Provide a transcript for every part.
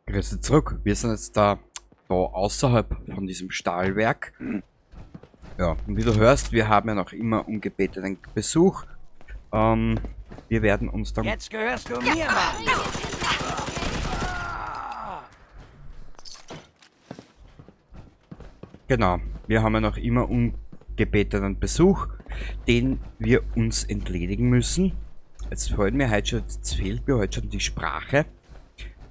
Grüße zurück. Wir sind jetzt da außerhalb von diesem Stahlwerk. Ja, und wie du hörst, wir haben ja noch immer ungebetenen Besuch. Wir werden uns dann... Jetzt gehörst du mir, Mann! Genau, wir haben ja noch immer ungebetenen Besuch, den wir uns entledigen müssen. Jetzt fehlt mir heute schon, jetzt fehlt mir heute schon die Sprache.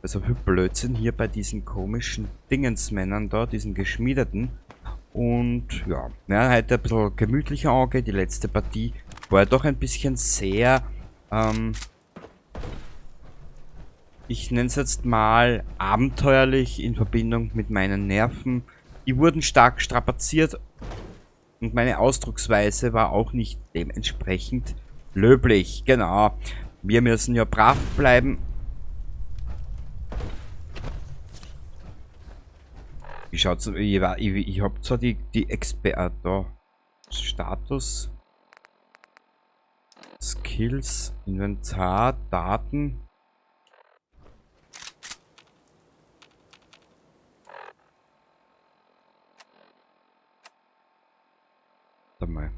Also viel Blödsinn hier bei diesen komischen Dingensmännern da, diesen Geschmiedeten. Und ja, wir werden heute ein bisschen gemütlicher angehen. Die letzte Partie war ja doch ein bisschen sehr, ich nenne es jetzt mal abenteuerlich in Verbindung mit meinen Nerven. Die wurden stark strapaziert und meine Ausdrucksweise war auch nicht dementsprechend löblich. Genau, wir müssen ja brav bleiben. Wie schaut's denn, ich hab zwar die Expert da. Status. Skills, Inventar, Daten. Warte mal.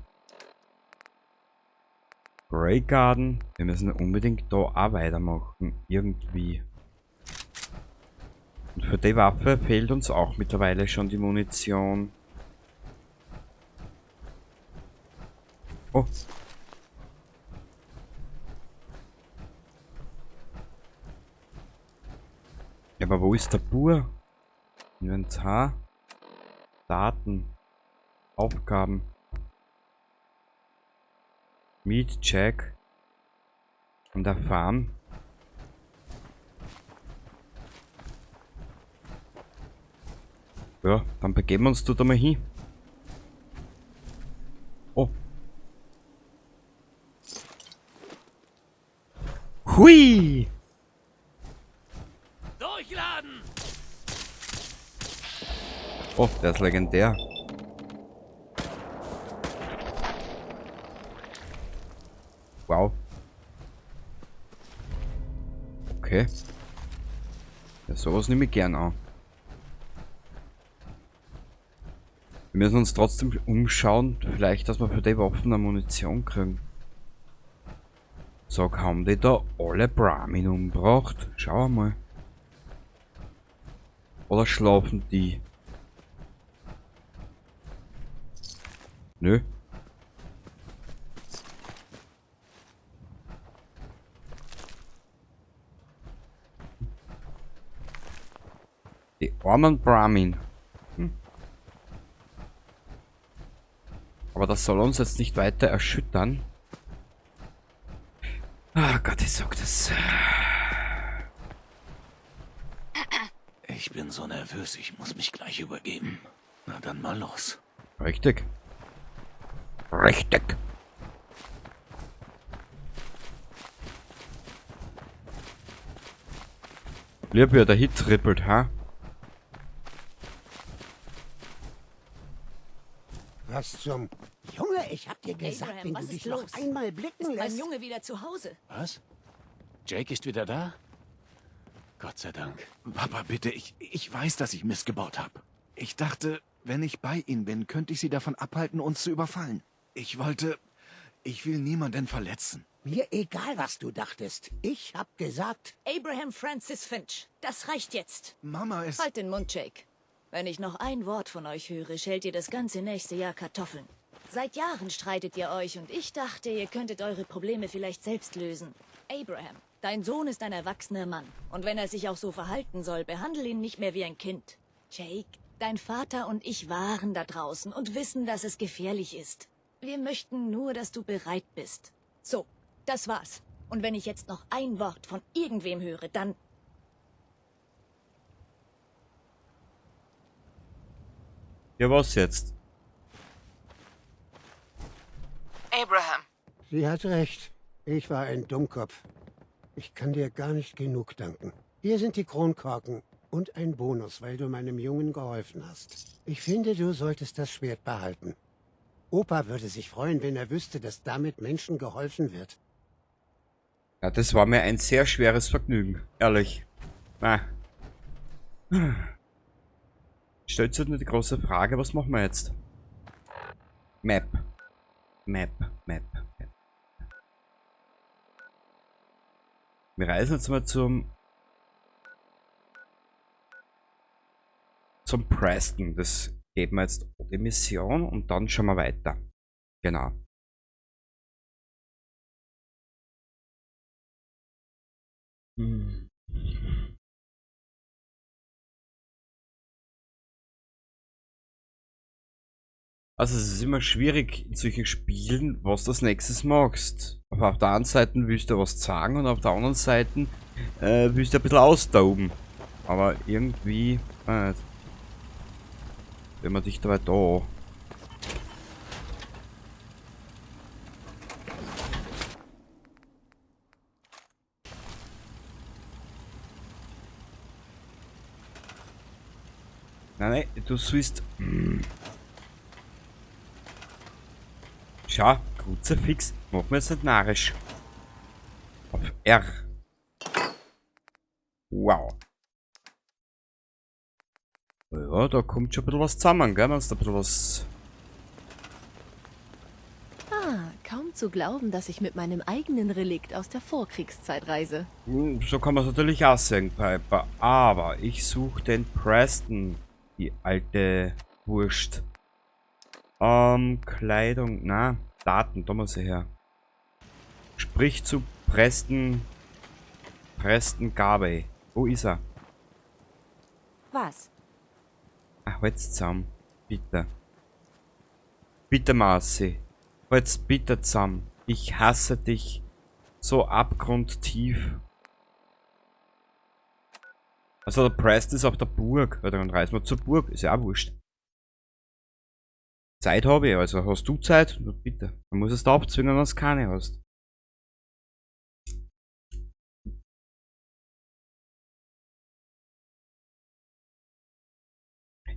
Grey Garden. Wir müssen unbedingt da auch weitermachen. Irgendwie. Und für die Waffe fehlt uns auch mittlerweile schon die Munition. Oh. Ja, aber wo ist der Bur? Inventar. Daten. Aufgaben. Meet Jack. Und der Farm. Ja, dann begeben wir uns da mal hin. Oh. Hui! Durchladen! Oh, der ist legendär. Wow. Okay. Ja, sowas nehme ich gern an. Wir müssen uns trotzdem umschauen, vielleicht, dass wir für die Waffen eine Munition kriegen. Sag, haben die da alle Brahmin umgebracht? Schauen wir mal. Oder schlafen die? Nö. Die armen Brahmin. Aber das soll uns jetzt nicht weiter erschüttern. Ah Gott, ich sag das. Ich bin so nervös, ich muss mich gleich übergeben. Na dann mal los. Richtig. Richtig. Lieb, wie er da hintrippelt, ha? Was zum... Junge, ich hab dir gesagt, Abraham, wenn du was dich ist noch los? einmal blicken Ist mein lässt... Junge wieder zu Hause? Was? Jake ist wieder da? Gott sei Dank. Papa, bitte, ich weiß, dass ich Mist gebaut hab. Ich dachte, wenn ich bei Ihnen bin, könnte ich Sie davon abhalten, uns zu überfallen. Ich wollte... Ich will niemanden verletzen. Mir egal, was du dachtest. Ich hab gesagt... Abraham Francis Finch, das reicht jetzt. Mama ist... Halt den Mund, Jake. Wenn ich noch ein Wort von euch höre, schält ihr das ganze nächste Jahr Kartoffeln. Seit Jahren streitet ihr euch und ich dachte, ihr könntet eure Probleme vielleicht selbst lösen. Abraham, dein Sohn ist ein erwachsener Mann. Und wenn er sich auch so verhalten soll, behandle ihn nicht mehr wie ein Kind. Jake, dein Vater und ich waren da draußen und wissen, dass es gefährlich ist. Wir möchten nur, dass du bereit bist. So, das war's. Und wenn ich jetzt noch ein Wort von irgendwem höre, dann... Ja, was jetzt? Abraham. Sie hat recht. Ich war ein Dummkopf. Ich kann dir gar nicht genug danken. Hier sind die Kronkorken und ein Bonus, weil du meinem Jungen geholfen hast. Ich finde, du solltest das Schwert behalten. Opa würde sich freuen, wenn er wüsste, dass damit Menschen geholfen wird. Ja, das war mir ein sehr schweres Vergnügen. Ehrlich. Na. Stellt sich nur die große Frage, was machen wir jetzt? Map. Map, Map, Map. Wir reisen jetzt mal zum Preston. Das geben wir jetzt die Mission und dann schauen wir weiter. Genau. Also es ist immer schwierig in solchen Spielen, was du als nächstes machst. Aber auf der einen Seite willst du was sagen und auf der anderen Seite willst du ein bisschen austoben. Aber irgendwie, wenn man dich dabei da. Nein, nein, du sollst. Schau, Kruzifix, machen wir jetzt nicht narrisch. Auf R. Wow. Ja, da kommt schon ein bisschen was zusammen, gell? Wenn's da ein bisschen was. Ah, kaum zu glauben, dass ich mit meinem eigenen Relikt aus der Vorkriegszeit reise. So kann man's natürlich auch sehen, Piper. Aber ich suche den Preston, die alte Wurst. Kleidung, na, Daten, da muss ich her. Sprich zu Preston, Preston Garvey. Wo ist er? Was? Ach, halt's zusammen. Bitte. Bitte, Marcy. Halt's bitte zusammen. Ich hasse dich so abgrundtief. Also der Preston ist auf der Burg. Ja, dann reisen wir zur Burg. Ist ja auch wurscht. Zeit habe ich, also hast du Zeit? Na, bitte. Man muss es da abzwingen, wenn du keine hast.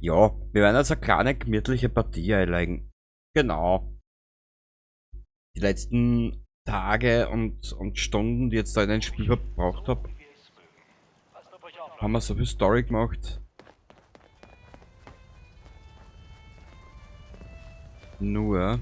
Ja, wir werden also eine kleine gemütliche Partie einlegen. Genau. Die letzten Tage und Stunden, die ich jetzt da in den Spiel verbracht hab, haben wir so viel Story gemacht. Nur.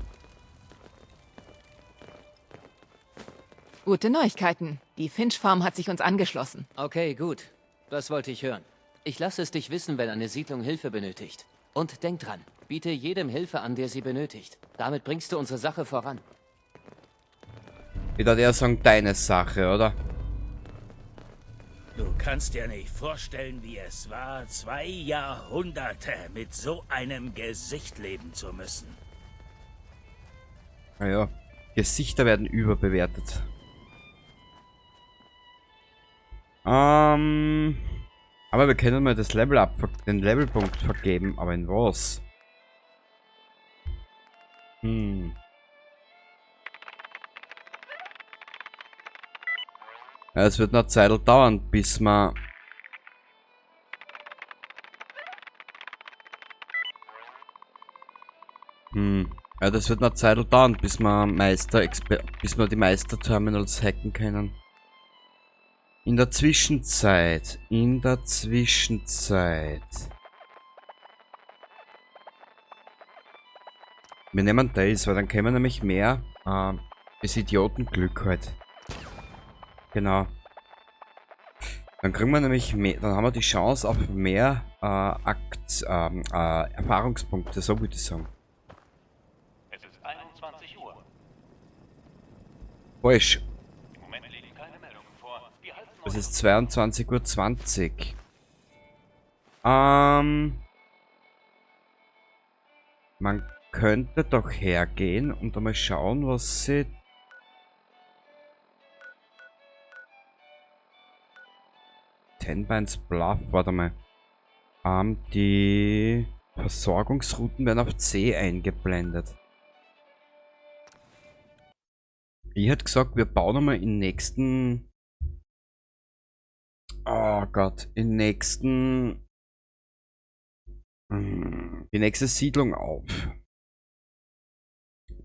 Gute Neuigkeiten. Die Finch Farm hat sich uns angeschlossen. Okay, gut. Das wollte ich hören. Ich lasse es dich wissen, wenn eine Siedlung Hilfe benötigt. Und denk dran, biete jedem Hilfe an, der sie benötigt. Damit bringst du unsere Sache voran. Ich würde eher sagen, deine Sache, oder? Du kannst dir nicht vorstellen, wie es war, 2 Jahrhunderte mit so einem Gesicht leben zu müssen. Naja, Gesichter werden überbewertet. Aber wir können mal das Level up, den Levelpunkt vergeben, aber in was? Ja, es wird noch Zeit dauern, bis wir Ja, das wird noch Zeit dauern, bis wir bis wir die Meisterterminals hacken können. In der Zwischenzeit. Wir nehmen das, weil dann können wir nämlich mehr, das Idiotenglück halt. Genau. Dann kriegen wir nämlich mehr, dann haben wir die Chance auf mehr Erfahrungspunkte, so würde ich sagen. Es ist 21 Uhr. Falsch. Im Moment liegen keine Meldungen vor. Wir halten Es euch ist 22:20 Uhr. Man könnte doch hergehen und einmal schauen, was sie... Tenbines Bluff, warte mal. Die Versorgungsrouten werden auf C eingeblendet. Ich hätte gesagt, wir bauen einmal im nächsten... Oh Gott, im nächsten... Die nächste Siedlung auf.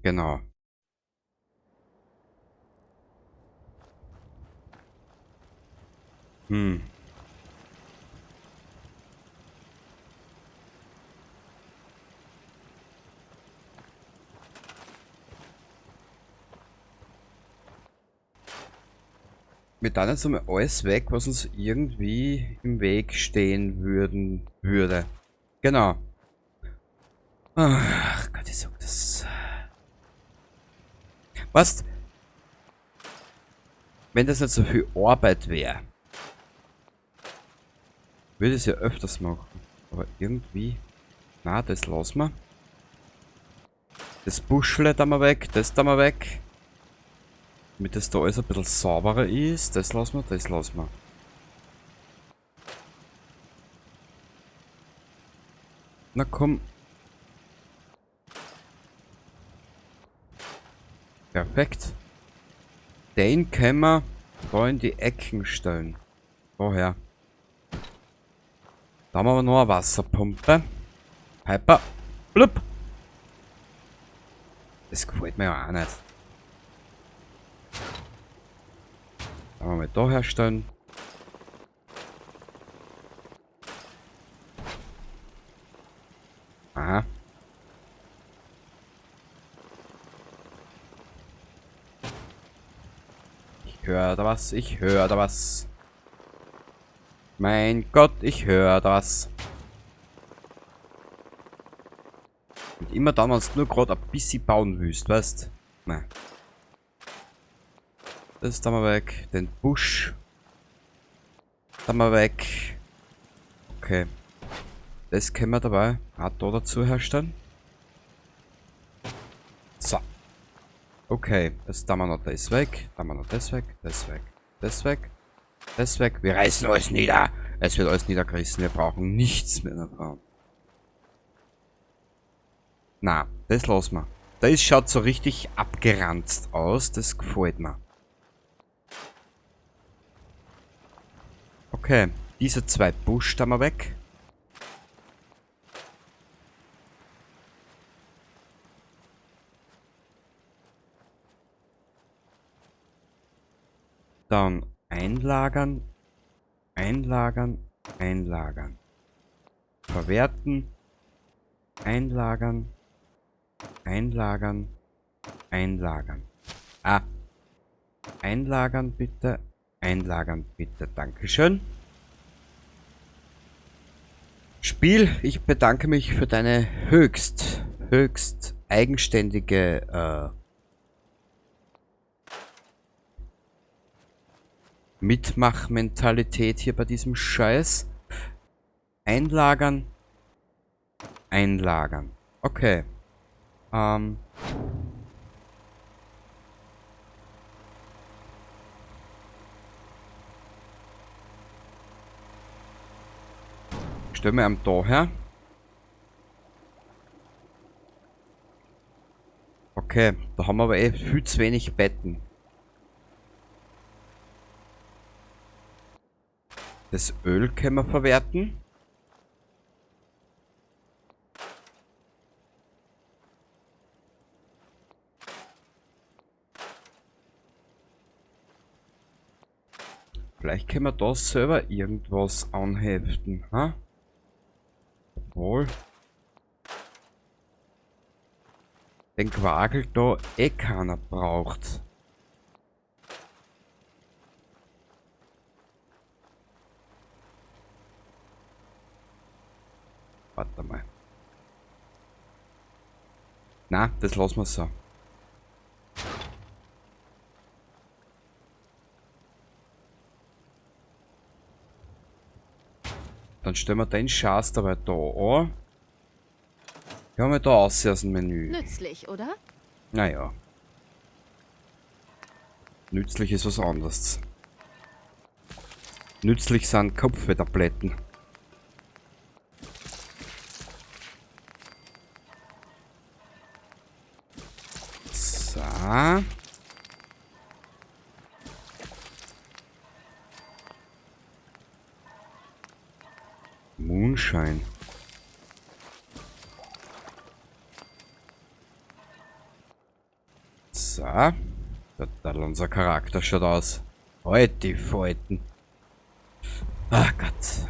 Genau. Wir tun jetzt einmal alles weg, was uns irgendwie im Weg stehen würde. Genau. Ach Gott, ich sag das. Was? Wenn das nicht so viel Arbeit wäre, würde ich es ja öfters machen. Aber irgendwie... Na, das lassen wir. Das Buschle da mal weg, das da mal weg. Damit das da alles ein bisschen sauberer ist. Das lassen wir, das lassen wir. Na komm. Perfekt. Den können wir da in die Ecken stellen. Daher. Da haben wir aber noch eine Wasserpumpe. Piper. Blub. Das gefällt mir ja auch nicht. Dann wir mal da herstellen. Aha. Ich höre da was, ich höre da was. Mein Gott, ich höre da was. Und immer dann, wenn du nur gerade ein bisschen bauen willst, weißt? Nein. Das da mal weg. Den Busch. Da mal weg. Okay. Das können wir dabei auch da dazu herstellen. So. Okay. Jetzt da mal noch das weg. Da mal noch das weg. Das weg. Das weg. Das weg. Wir reißen alles nieder. Es wird alles niedergerissen. Wir brauchen nichts mehr davon. Na, das lassen wir. Das schaut so richtig abgeranzt aus. Das gefällt mir. Okay, diese zwei Busch da mal weg. Dann einlagern, einlagern, einlagern. Verwerten, einlagern, einlagern, einlagern. Ah, einlagern bitte. Einlagern bitte, Dankeschön. Spiel, ich bedanke mich für deine höchst, höchst eigenständige Mitmachmentalität hier bei diesem Scheiß. Einlagern, einlagern. Okay. Stellen wir am da her. Okay, da haben wir aber eh viel zu wenig Betten. Das Öl können wir verwerten. Vielleicht können wir da selber irgendwas anheften, ha? Obwohl. Den Quagel da eh keiner braucht. Warte mal. Na, das lassen wir so. Dann stellen wir den Schatz dabei da an. Wir haben ja da aus dem Menü. Nützlich, oder? Naja. Nützlich ist was anderes. Nützlich sind Kopfwehtabletten. So. Moonshine. So. Da unser Charakter schaut aus. Heute die Falten. Ach Gott.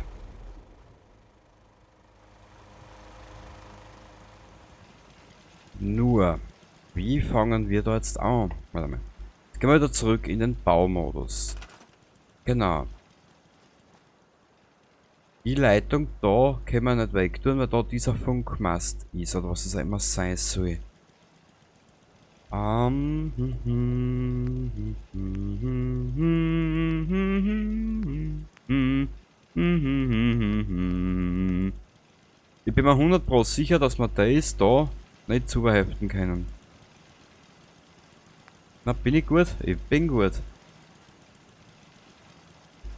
Nur, wie fangen wir da jetzt an? Warte mal. Jetzt gehen wir wieder zurück in den Baumodus. Genau. Die Leitung da können wir nicht weg tun, weil da dieser Funkmast ist, oder was es auch immer sein soll. Ich bin mir 100% sicher, dass wir das da nicht zuheften können. Na, bin ich gut? Ich bin gut.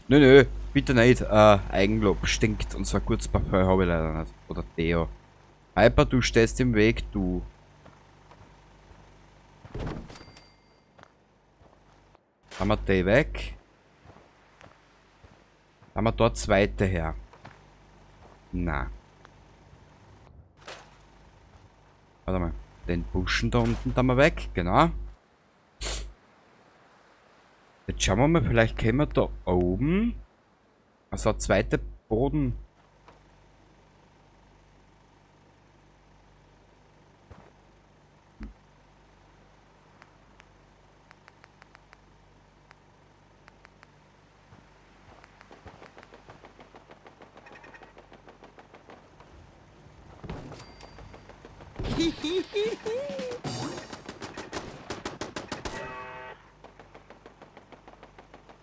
Nö, nö, bitte nicht. Eigenlob stinkt und zwar kurz Parfum habe ich leider nicht. Oder Deo. Piper, du stehst im Weg, du. Haben wir die weg? Haben wir dort zweite her? Na. Warte mal. Den Buschen da unten da mal weg, genau. Jetzt schauen wir mal, vielleicht können wir da oben. Also der zweite Boden.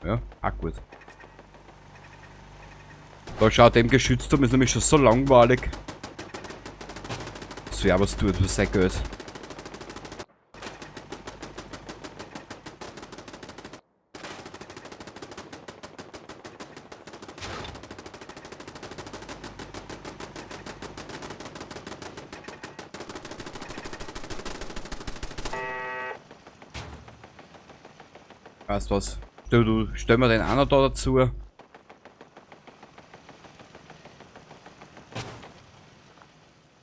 Ja, auch gut. Da schaut dem Geschützturm ist nämlich schon so langweilig. Das wäre was tut für sein Geld. Weißt du was? Du, stell mir den auch noch da dazu.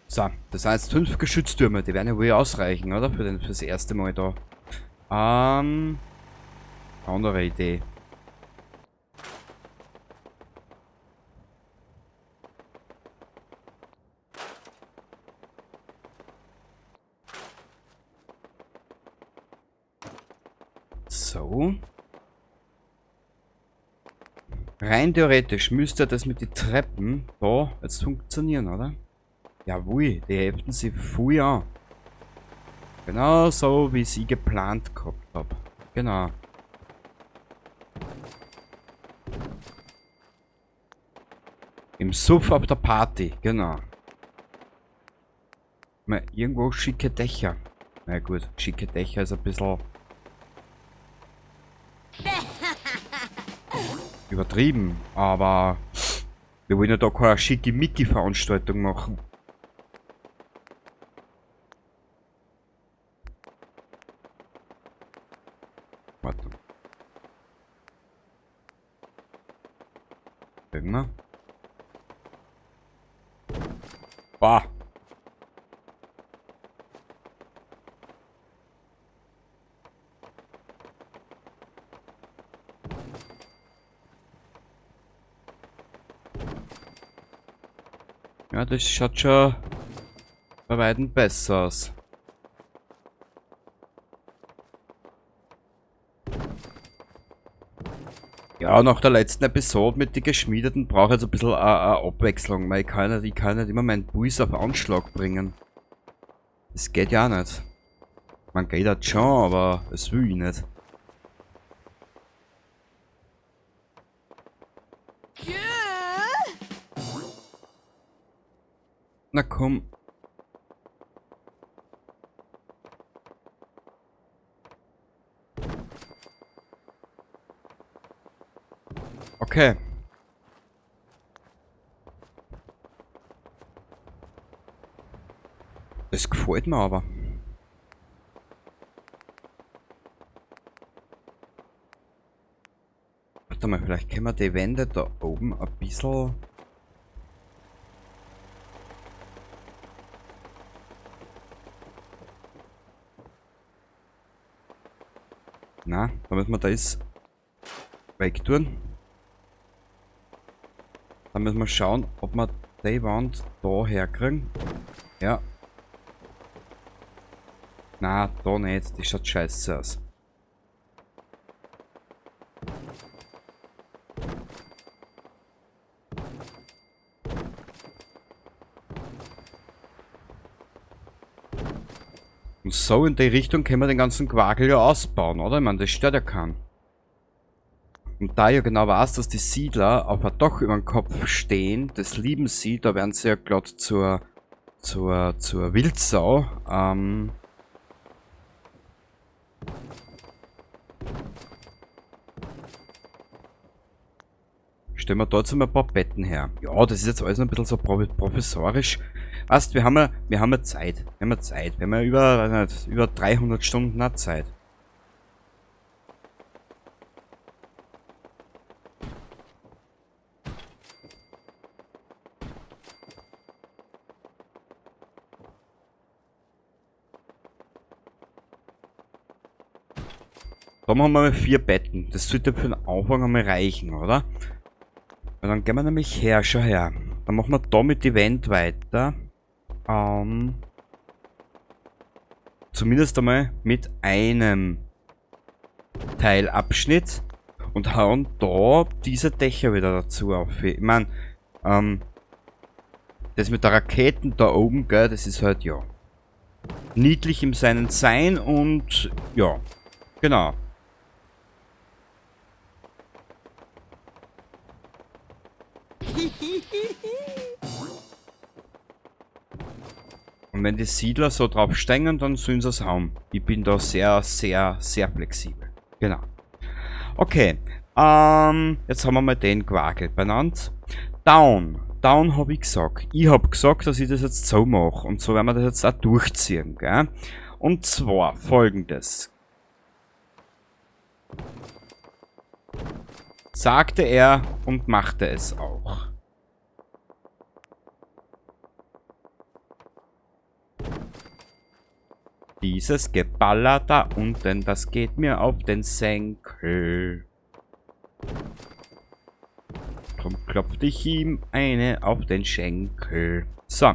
So, das sind jetzt 5 Geschütztürme, die werden ja wohl ausreichen, oder? Fürs erste Mal da. Andere Idee. So. Rein theoretisch müsste das mit den Treppen da jetzt funktionieren, oder? Jawohl, die heften sich voll an. Genau so, wie ich sie geplant gehabt hab. Genau. Im Suff auf der Party, genau. Mal irgendwo schicke Dächer. Na gut, schicke Dächer ist ein bisschen übertrieben, aber wir wollen ja da keine Schickimicki-Veranstaltung machen. Warte. Gucken wir. Bah. Ja, das schaut schon bei weitem besser aus. Ja, nach der letzten Episode mit den Geschmiedeten brauche ich jetzt ein bisschen eine Abwechslung, weil ich kann nicht immer meinen Puls auf Anschlag bringen. Das geht ja auch nicht. Man geht das schon, aber das will ich nicht. Na komm. Okay. Das gefällt mir aber. Warte mal, vielleicht können wir die Wände da oben ein bisschen... Na, da müssen wir das wegtun. Dann müssen wir schauen, ob wir die Wand da herkriegen. Ja. Na, da nicht. Die schaut scheiße aus. Und so in die Richtung können wir den ganzen Quarkel ja ausbauen, oder? Ich meine, das stört ja keinen. Und da ja genau weiß, dass die Siedler auf ein Dach über dem Kopf stehen, das lieben sie, da werden sie ja glatt zur Wildsau. Stellen wir da jetzt mal ein paar Betten her. Ja, das ist jetzt alles noch ein bisschen so professorisch. Weißt, wir haben ja Zeit. Wir haben ja Zeit. Wir haben ja über, weiß nicht, über 300 Stunden auch Zeit. Da haben wir mal 4 Betten. Das sollte für den Anfang einmal reichen, oder? Und dann gehen wir nämlich her, schau her. Dann machen wir da mit die Wand weiter. Zumindest einmal mit einem Teilabschnitt. Und hauen da diese Dächer wieder dazu auf. Ich mein, das mit der Raketen da oben, gell, das ist halt, ja, niedlich im seinen Sein und, ja, genau. Und wenn die Siedler so drauf stehen, dann sollen sie es haben. Ich bin da sehr, sehr, sehr flexibel. Genau. Okay. Jetzt haben wir mal den Quarkel benannt. Down. Down habe ich gesagt. Ich habe gesagt, dass ich das jetzt so mache. Und so werden wir das jetzt auch durchziehen. Gell? Und zwar folgendes. Sagte er und machte es auch. Dieses Geballer da unten, das geht mir auf den Senkel. Drum klopft ich ihm eine auf den Schenkel. So.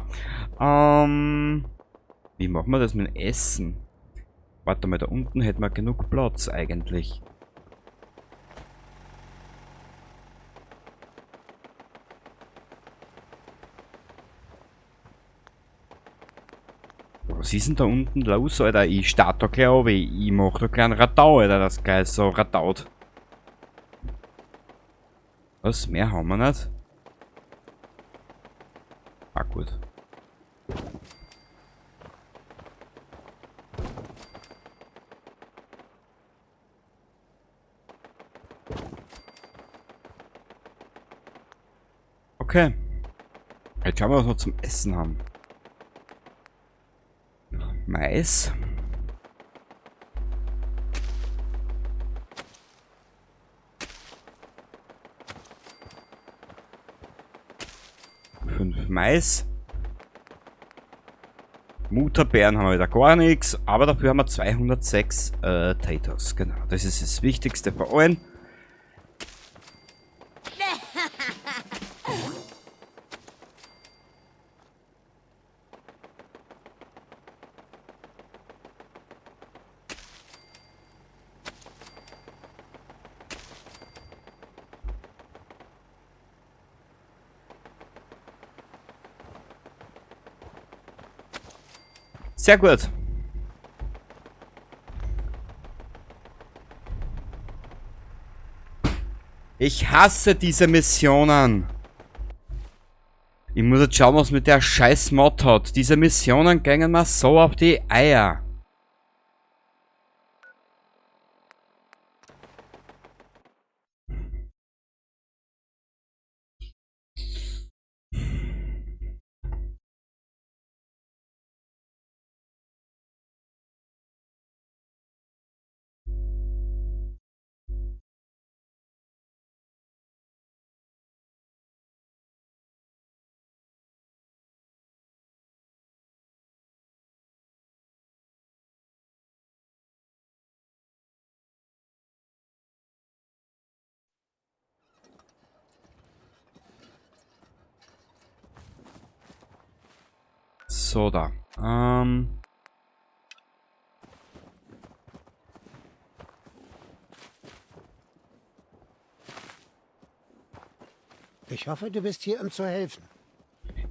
Wie machen wir das mit dem Essen? Warte mal, da unten hätten wir genug Platz eigentlich. Was ist denn da unten los, Alter? Ich starte da gleich runter. Ich mach da gleich einen Radau, Alter, das gleich so radaut. Was? Mehr haben wir nicht? Ah, gut. Okay. Jetzt schauen wir, was wir zum Essen haben. Mais. 5 Mais. Mutterbeeren haben wir wieder gar nichts, aber dafür haben wir 206 Tattoos. Genau, das ist das Wichtigste bei allen. Sehr gut. Ich hasse diese Missionen. Ich muss jetzt schauen, was mit der scheiß Mod hat. Diese Missionen gingen mir so auf die Eier. So, da. Ich hoffe, du bist hier, um zu helfen.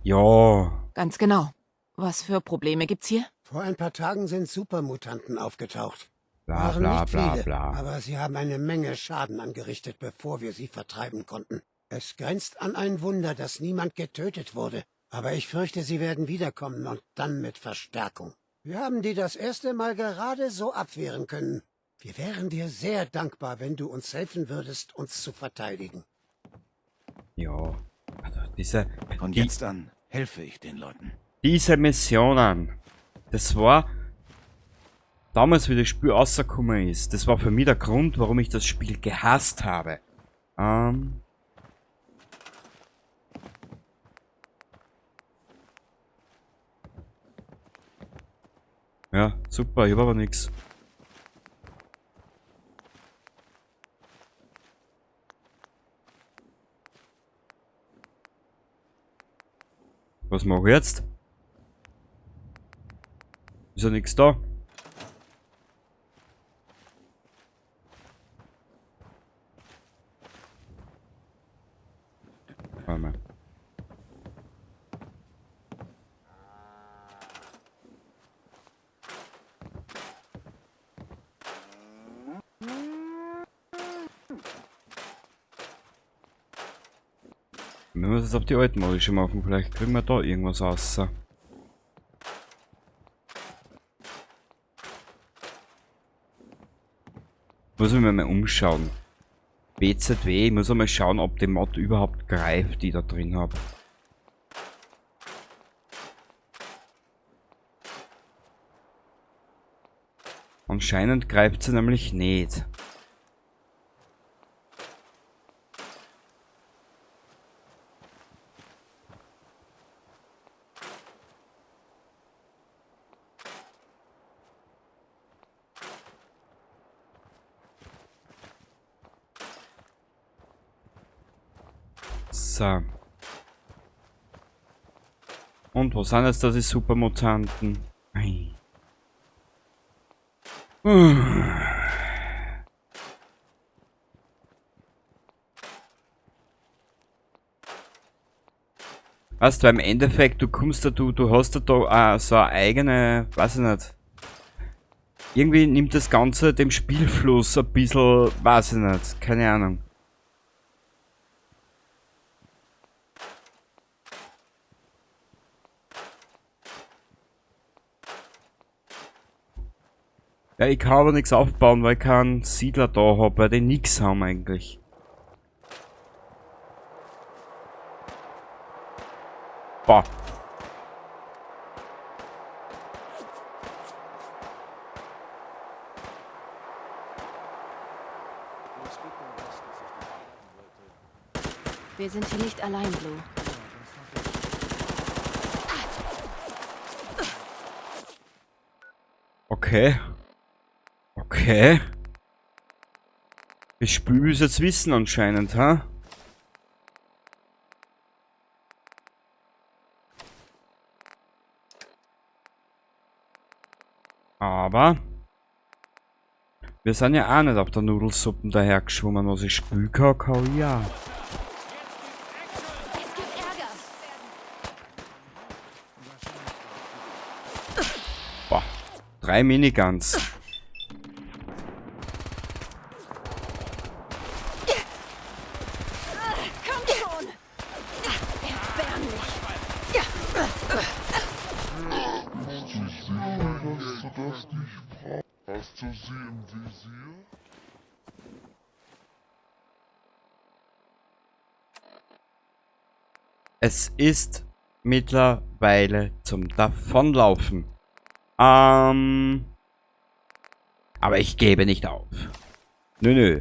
Ja. Ganz genau. Was für Probleme gibt's hier? Vor ein paar Tagen sind Supermutanten aufgetaucht. Bla Waren bla nicht bla viele, bla. aber sie haben eine Menge Schaden angerichtet, bevor wir sie vertreiben konnten. Es grenzt an ein Wunder, dass niemand getötet wurde. Aber ich fürchte, sie werden wiederkommen und dann mit Verstärkung. Wir haben die das erste Mal gerade so abwehren können. Wir wären dir sehr dankbar, wenn du uns helfen würdest, uns zu verteidigen. Ja. Also diese, Von die, jetzt an helfe ich den Leuten. diese Missionen. Das war damals, wie das Spiel rausgekommen ist. Das war für mich der Grund, warum ich das Spiel gehasst habe. Ja, super, ich hab aber nix. Was mach ich jetzt? Ist ja nix da. Warte mal. Wir müssen es auf die altmodische machen, vielleicht kriegen wir da irgendwas raus. Muss ich mir mal umschauen. BZW, ich muss einmal schauen, ob die Mod überhaupt greift, die ich da drin hab. Anscheinend greift sie nämlich nicht. So. Und wo sind jetzt da die Supermutanten? Ei. Weißt du, im Endeffekt, du kommst da, du hast da, so eine eigene, weiß ich nicht. Irgendwie nimmt das Ganze dem Spielfluss ein bisschen, weiß ich nicht, keine Ahnung. Ja, ich kann aber nichts aufbauen, weil ich keinen Siedler da hab, weil die nix haben eigentlich. Boah. Wir sind hier nicht allein, Blue. Okay. Okay. Das Spiel will es jetzt wissen anscheinend, ha? Aber wir sind ja auch nicht auf der Nudelsuppe dahergeschwommen, was ich spülen kann, kann ich ja. Es gibt Ärger. Boah, 3 Miniguns. Komm schon! Erbärmlich! Hast du sie im Visier? Es ist mittlerweile zum Davonlaufen. Aber ich gebe nicht auf. Nö, nö.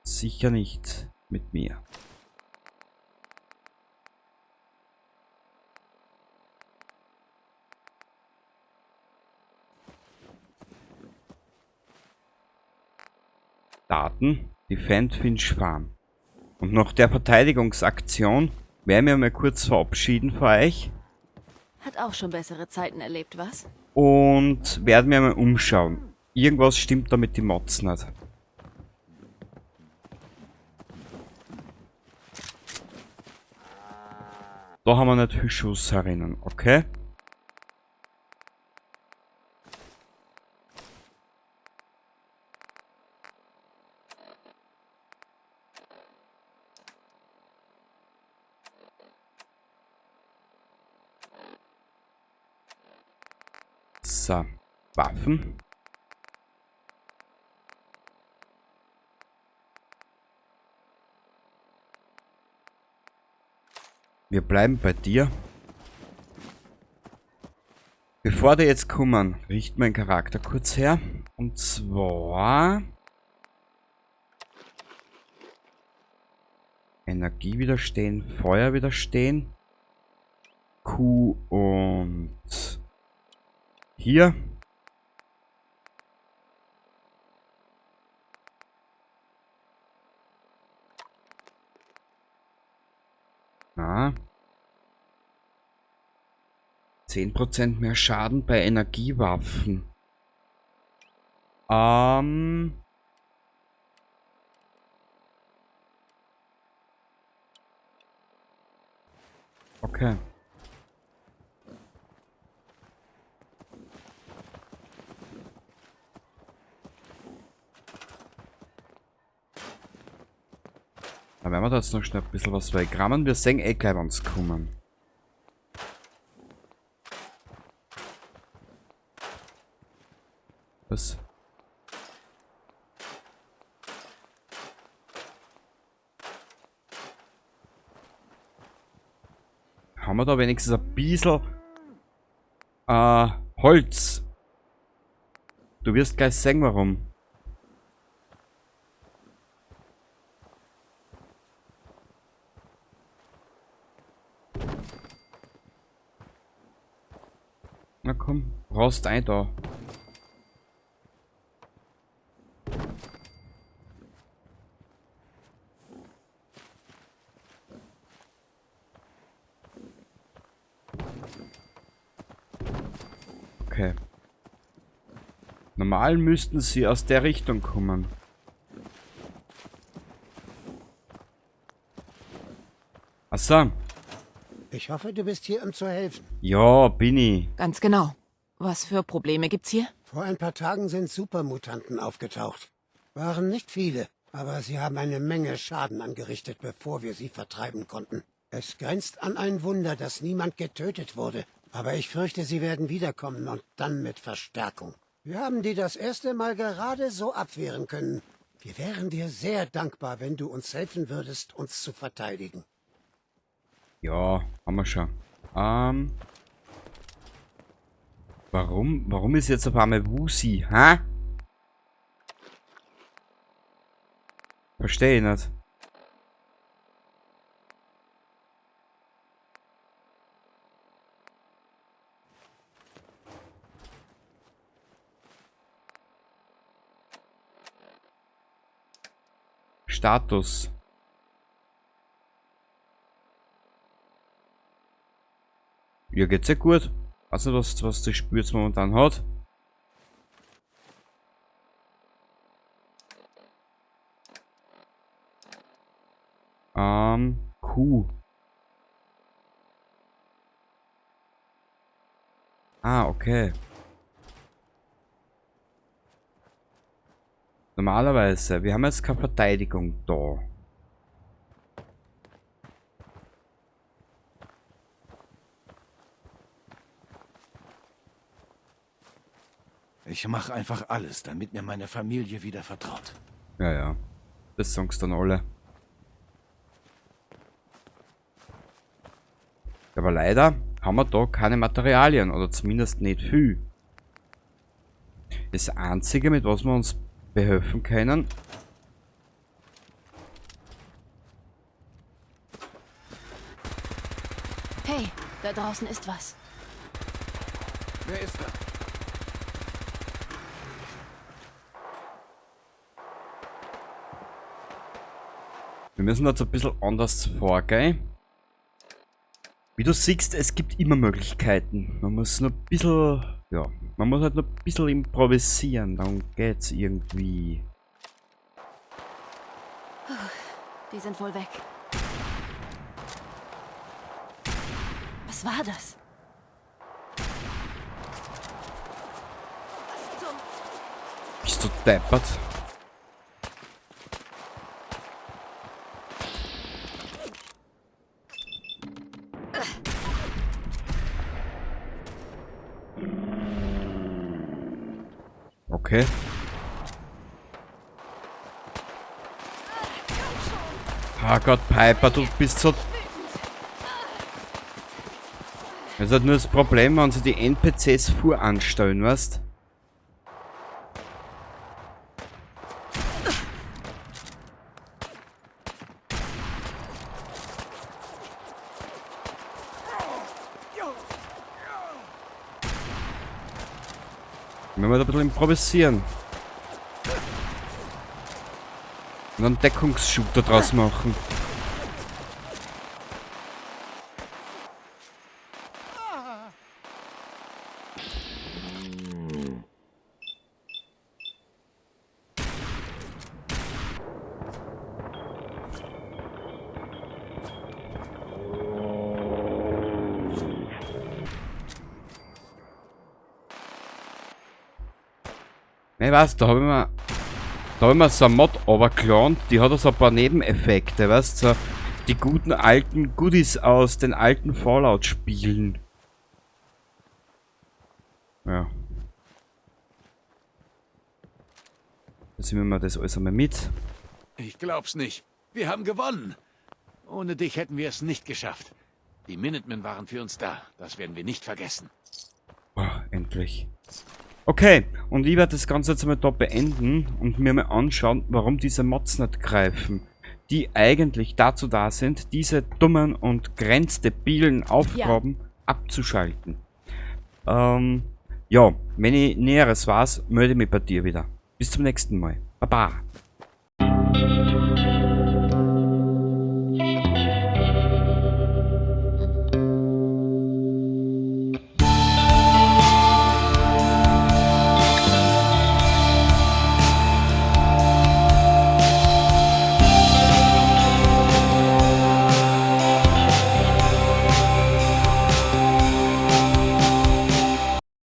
Sicher nicht mit mir. Daten, Defend Finch Farm. Und nach der Verteidigungsaktion werden wir mal kurz verabschieden von euch. Hat auch schon bessere Zeiten erlebt, was? Und werden wir mal umschauen. Irgendwas stimmt da mit den Mods nicht. Da haben wir nicht viel Schuss herinnen, okay? So, Waffen. Wir bleiben bei dir. Bevor die jetzt kommen, richten wir den Charakter kurz her. Und zwar... Energie widerstehen, Feuer widerstehen. Q und... Hier. Na. 10% mehr Schaden bei Energiewaffen. Okay. Da werden wir da jetzt noch schnell ein bisschen was wegrammen. Wir sehen eh gleich, wann's kommen. Was? Haben wir da wenigstens ein bisschen Holz? Du wirst gleich sehen, warum. Na komm, rost ein da. Okay. Normal müssten sie aus der Richtung kommen. Ach so. Ich hoffe, du bist hier, um zu helfen. Ja, bin ich. Ganz genau. Was für Probleme gibt's hier? Vor ein paar Tagen sind Supermutanten aufgetaucht. Waren nicht viele, aber sie haben eine Menge Schaden angerichtet, bevor wir sie vertreiben konnten. Es grenzt an ein Wunder, dass niemand getötet wurde. Aber ich fürchte, sie werden wiederkommen und dann mit Verstärkung. Wir haben die das erste Mal gerade so abwehren können. Wir wären dir sehr dankbar, wenn du uns helfen würdest, uns zu verteidigen. Ja, haben wir schon. Warum? Warum ist jetzt auf einmal Wusi? Hä? Verstehe ich nicht. Status. Ja, geht's ja gut. Weiß nicht, was das Spiel jetzt momentan hat. Q. Ah, okay. Normalerweise, wir haben jetzt keine Verteidigung da. Ich mach einfach alles, damit mir meine Familie wieder vertraut. Ja, ja. Das sagen's dann alle. Aber leider haben wir da keine Materialien, oder zumindest nicht viel. Das Einzige, mit was wir uns behelfen können. Hey, da draußen ist was. Wer ist da? Wir müssen jetzt ein bisschen anders vorgehen. Wie du siehst, es gibt immer Möglichkeiten. Man muss nur ein bisschen, ja, man muss halt nur ein bisschen improvisieren, dann geht's irgendwie. Puh, die sind wohl weg. Was war das? Was zum... Bist du deppert? Okay. Ah Gott, Piper, du bist so... Es hat nur das Problem, wenn sie die NPCs voranstellen, weißt? Wenn wir da ein bisschen improvisieren. Und einen Deckungsshooter draus machen. Ich weiß, da habe ich mir so eine Mod runtergeladen, die hat so ein paar Nebeneffekte, weißt du, so die guten alten Goodies aus den alten Fallout-Spielen. Ja. Jetzt nehmen wir das alles einmal mit. Ich glaub's nicht. Wir haben gewonnen. Ohne dich hätten wir es nicht geschafft. Die Minutemen waren für uns da. Das werden wir nicht vergessen. Oh, endlich. Okay, und ich werde das Ganze jetzt einmal da beenden und mir mal anschauen, warum diese Mods nicht greifen, die eigentlich dazu da sind, diese dummen und grenzdebilen Aufgaben abzuschalten. Ja, wenn ich Näheres weiß, melde ich mich bei dir wieder. Bis zum nächsten Mal. Baba.